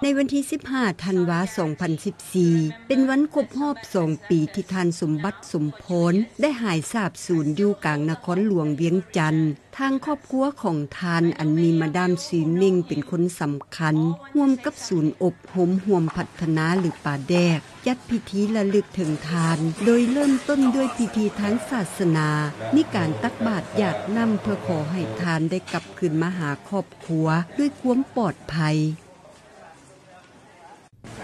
ໃນວັນທີສິບຫ້າ ທັນວາ ສອງພັນສິບສີ່ ເປັນວັນຄົບຮອບສອງປີທີ່ທ່ານສົມບັດ ສົມພອນ ໄດ້ຫາຍສາບສູນຢູ່ກາງນະຄອນຫຼວງວຽງຈັນ. ທາງຄອບຄົວຂອງທ່ານ ອັນມີມາດາມ ຊຸຍເມັງ ເປັນຄົນສຳຄັນ ຮ່ວມກັບສູນອົບຮົມຮ່ວມພັດທະນາ ຫຼື ປາແດກ ຈັດພິທີລະລຶກເຖິງທ່ານ ໂດຍເລີ່ມຕົ້ນດ້ວຍພິທີທາງສາສະໜາ, ມີການຕັກບາດຢາດນ້ຳເພື່ອຂໍໃຫ້ທ່ານໄດ້ກັບຄືນມາຫາຄອບຄົວດ້ວຍຄວາມປອດໄພ.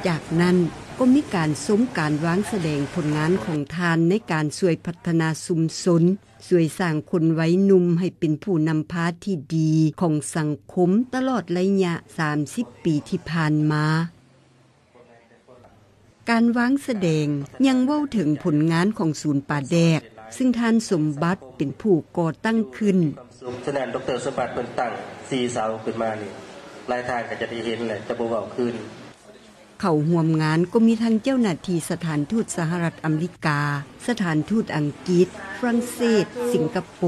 ຈາກນັ້ນກໍມີການຊົມການວາງສະແດງຜົນງານຂອງທ່ານໃນການຊ່ວຍພັດທະນາຊຸມຊົນ, ຊ່ວຍສ້າງຄົນໄວໜຸ່ມໃຫ້ເປັນຜູ້ນຳພາທີ່ດີຂອງສັງຄົມຕະຫຼອດໄລຍະສາມສິບປີທີ່ຜ່ານມາ. ການວາງສະແດງຍັງເວົ້າເຖິງຜົນງານຂອງສູນປາແດກ ຊຶ່ງທ່ານສົມບັດເປັນຜູ້ກໍ່ຕັ້ງຂຶ້ນ. ສະນັ້ນ ດຣ. ສົມບັດເພິ່ນຕັ້ງສີ່ເສົາຂຶ້ນມານີ້ ຫຼາຍທ່ານກໍຈະໄດ້ເຫັນແຫຼະ ຈະບໍ່ເວົ້າຄືນ. ເຂົ້າຮ່ວມງານກໍມີທັງເຈົ້າໜ້າທີ່ສະຖານທູດສະຫະລັດອາເມລິກາ, ສະຖານທູດອັງກິດ, ຝຣັ່ງເສດ, ສິງກະໂປ,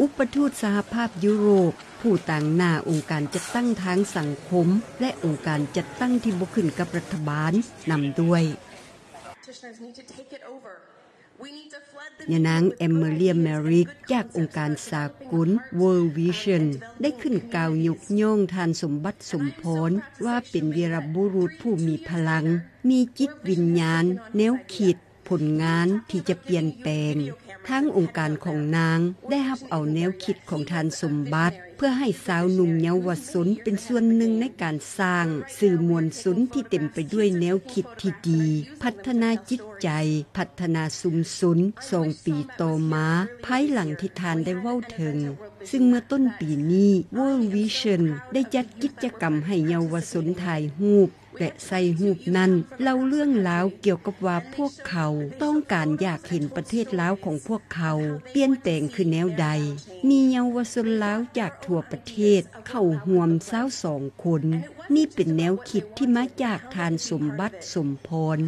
ອຸປະທູດສະຫະພາບຢູໂຣບ, ຜູ້ຕາງໜ້າອົງການຈັດຕັ້ງທາງສັງຄົມ ແລະ ອົງການຈັດຕັ້ງທີ່ບໍ່ຂຶ້ນກັບລັດຖະບານນຳດ້ວຍ. Practitioners need to take it over. We need to flood the ຍານາງ Emelia Merrick ຈາກອົງການສາກົນ World Vision ໄດ້ຂຶ້ນກ່າວຍົກຍ້ອງທ່ານສົມບັດ ສົມພອນ ວ່າເປັນວີລະບຸລຸດຜູ້ມີພະລັງ, ມີຈິດວິນຍານ, ແນວຄິດ, ຜົນງານທີ່ຈະປ່ຽນແປງ. ທາງອົງການຂອງນາງໄດ້ຮັບເອົາແນວຄິດຂອງທ່ານສົມບັດ ເພື່ອໃຫ້ຊາວໜຸ່ມເຍົາວະຊົນເປັນສ່ວນໜຶ່ງໃນການສ້າງສື່ມວນຊົນທີ່ເຕັມໄປດ້ວຍແນວຄິດທີ່ດີ, ພັດທະນາຈິດໃຈ, ພັດທະນາຊຸມຊົນ ສອງປີຕໍ່ມາ ພາຍຫຼັງທີ່ທ່ານໄດ້ເວົ້າເຖິງ. ຊຶ່ງເມື່ອຕົ້ນປີນີ້ World Vision ໄດ້ຈັດກິດຈະກຳໃຫ້ເຍົາວະຊົນຖ່າຍຮູບ ແລະ ໃສ່ຮູບນັ້ນເລົ່າເລື່ອງລາວກ່ຽວກັບວ່າພວກເຂົາຕ້ອງການຢາກເຫັນປະເທດລາວຂອງພວກເຂົາປ່ຽນແປງຄືແນວໃດ, ມີເຍົາວະຊົນລາວຈາກທົ່ວປະເທດເຂົ້າຮ່ວມຊາວສອງຄົນ. ນີ້ເປັນແນວຄິດທີ່ມາຈາກທ່ານສົມບັດ ສົມພອນ.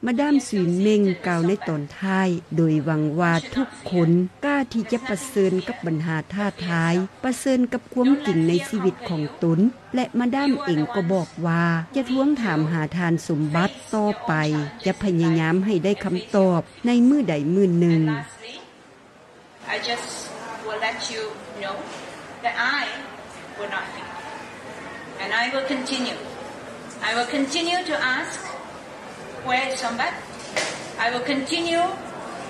ມາດາມ ຊຸຍເມັງ ກ່າວໃນຕອນທ້າຍ ໂດຍຫວັງວ່າທຸກຄົນກ້າທີ່ຈະປະເຊີນກັບບັນຫາທ້າທາຍ, ປະເຊີນກັບຄວາມຈິງໃນຊີວິດຂອງຕົນ ແລະ ມາດາມເອງກໍບອກວ່າຈະທວງຖາມຫາທ່ານສົມບັດຕໍ່ໄປ, ຈະພະຍາຍາມໃຫ້ໄດ້ຄຳຕອບໃນມື້ໃດມື້ໜຶ່ງ. I just will let you know that I will not give up. And I will continue. I will continue to ask where is Sombat. I will continue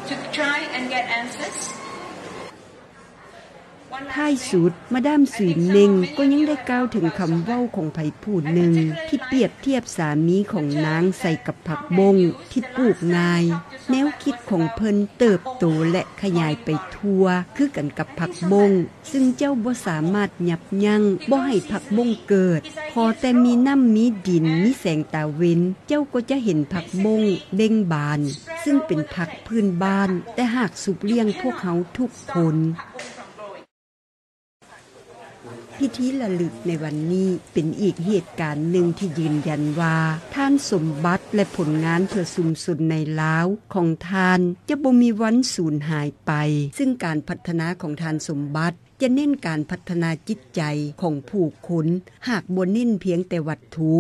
to try and get answers. ທ້າຍສຸດ ມາດາມ ຊຸຍເມັງ ກໍຍັງໄດ້ກ່າວເຖິງຄຳເວົ້າຂອງໃຜຜູ້ໜຶ່ງ ທີ່ປຽບທຽບສາມີຂອງນາງໃສ່ກັບຜັກບົ້ງທີ່ປູກງ່າຍ. ແນວຄິດຂອງເພິ່ນເຕີບໂຕ ແລະ ຂະຫຍາຍໄປທົ່ວຄືກັນກັບຜັກບົ້ງ, ຊຶ່ງເຈົ້າບໍ່ສາມາດຍັບຢັ້ງບໍ່ໃຫ້ຜັກບົ້ງເກີດ. ຂໍແຕ່ມີນ້ຳມີດິນ, ມີແສງຕາເວັນ, ເຈົ້າກໍຈະເຫັນຜັກບົ້ງເບັ່ງບານ, ຊຶ່ງເປັນຜັກພື້ນບ້ານ, ແຕ່ຫາກຊຸບລ້ຽງພວກເຮົາທຸກຄົນ. ພິທີລະລຶກໃນວັນນີ້ເປັນອີກເຫດການໜຶ່ງທີ່ຢືນຢັນວ່າ ທ່ານສົມບັດ ແລະ ຜົນງານເພື່ອຊຸມຊົນໃນລາວຂອງທ່ານຈະບໍ່ມີວັນສູນຫາຍໄປ, ຊຶ່ງການພັດທະນາຂອງທ່ານສົມບັດຈະເນັ້ນການພັດທະນາຈິດໃຈຂອງຜູ້ຄົນ, ຫາກບໍ່ເນັ້ນພຽງແຕ່ວັດຖຸ,